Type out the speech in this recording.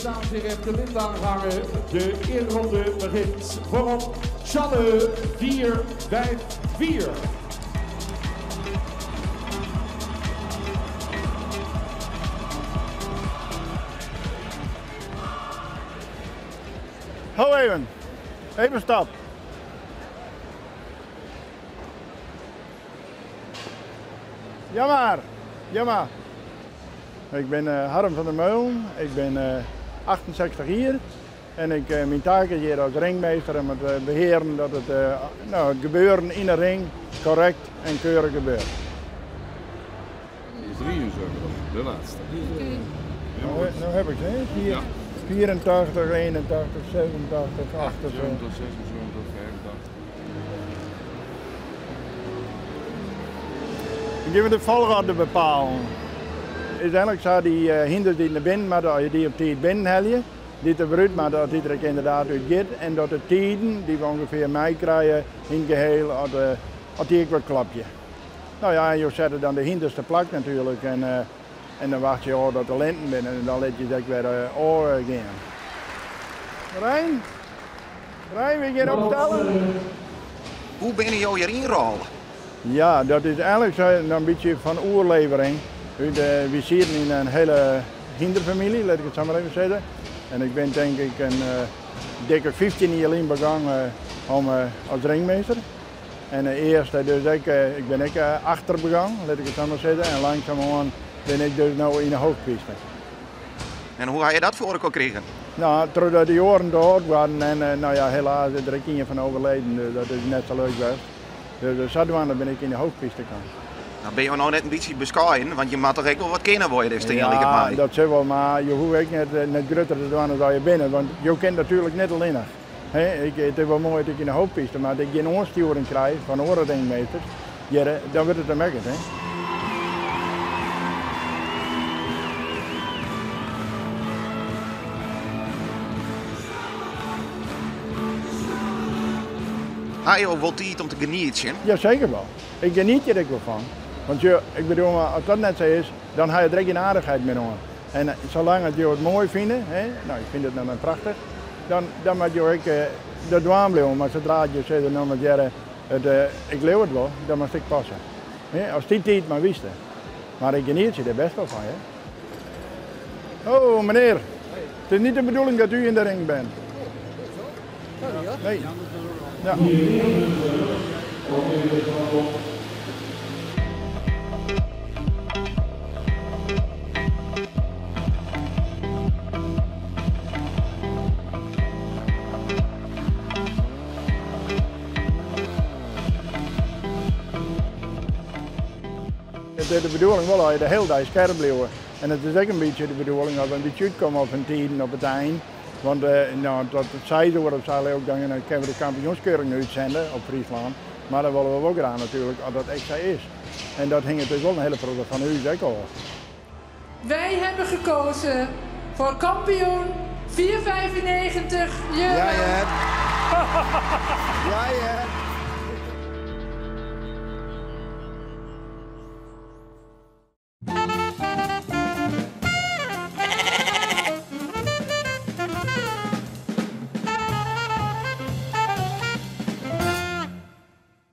dames en heren, de lint aanhangen. De eerronde begint voorop. Sjanne 4, 5, 4. Ho even. Even stop. Ja maar, ja maar. Ik ben eh, Harm van der Meulen, ik ben 68 eh, jaar en ik, eh, mijn taak is hier als ringmeester om het beheren dat het, nou, het gebeuren in de ring correct en keurig gebeurt. 73, de laatste. Nou, nou heb ik ze, hè? 84, 81, 87, 78. 76, 85. Dan gaan we de volgorde bepalen. Uiteindelijk zou die uh, hinders die naar binnen, maar dat je die op tijd binnen je, die te bruut, maar dat die er inderdaad uit gaat. En dat de tijden die we ongeveer mee krijgen in het geheel, dat, uh, dat die ook wat klapje. Nou ja, en je zet dan de hinders te plak natuurlijk. En, uh, en dan wacht je al dat de linten binnen en dan laat je het weer uh, oren gaan. Rijn? Rijn, wil je opstellen? Hoe ben je hier inrollen? Ja, dat is eigenlijk zo een beetje van oerlevering. We zitten in een hele hinderfamilie, laat ik het zo maar even zeggen. En ik ben denk ik een dikke 15 jaar in begonnen om, als ringmeester. En eerst dus ik, ik ben ik achter begonnen, laat ik het zo maar zeggen. En langzamerhand ben ik dus nu in de hoofdpiste. En hoe ga je dat voor elkaar gekregen? Nou, doordat de jaren te waren en nou ja, helaas is er een kindje van overleden, dus dat is net zo leuk geweest. Dus zodoende ben ik in de hoofdpiste gekomen. Nou ben je nou net een beetje bescheiden, want je moet toch ook wel wat kennen worden, dus ja, dat is wel, maar je hoeft ook net, net groter te doen dan je binnen, want je kent natuurlijk net alleen nog. He, ik, het is wel mooi dat ik in de hoofdpiste, maar dat ik geen oorsturing krijg van orenringmeesters, ja, dan wordt het een mekker. Hè. Ha je ook wel tijd om te genieten? Ja, zeker wel. Ik geniet er ook wel van. Want je, ik bedoel, als dat net zo is, dan ga je direct geen aardigheid meer om. En zolang het je het mooi vindt, hè, nou ik vind het dan prachtig, dan, dan moet je ook de dwaan blijven. Maar zodra je zegt, nou maar jaren, het, ik leeuw het wel, dan moet ik passen. Hè, als die tijd maar wist. Maar ik geniet je er best wel van. Hè. Oh meneer, het is niet de bedoeling dat u in de ring bent. Nee. Ja. Het is de bedoeling wel dat je de hele dag scherp blijven. En het is ook een beetje de bedoeling dat we een beetje uitkomen op een tijden op het eind. Want nou, tot het 6 uur of zo ook, dan kunnen we de kampioenskeuring uitzenden op Friesland. Maar dat willen we ook graag natuurlijk, als dat extra is. En dat hing natuurlijk wel een hele grote van u ook al. Wij hebben gekozen voor kampioen 4,95 euro. Ja, ja. Ja, ja.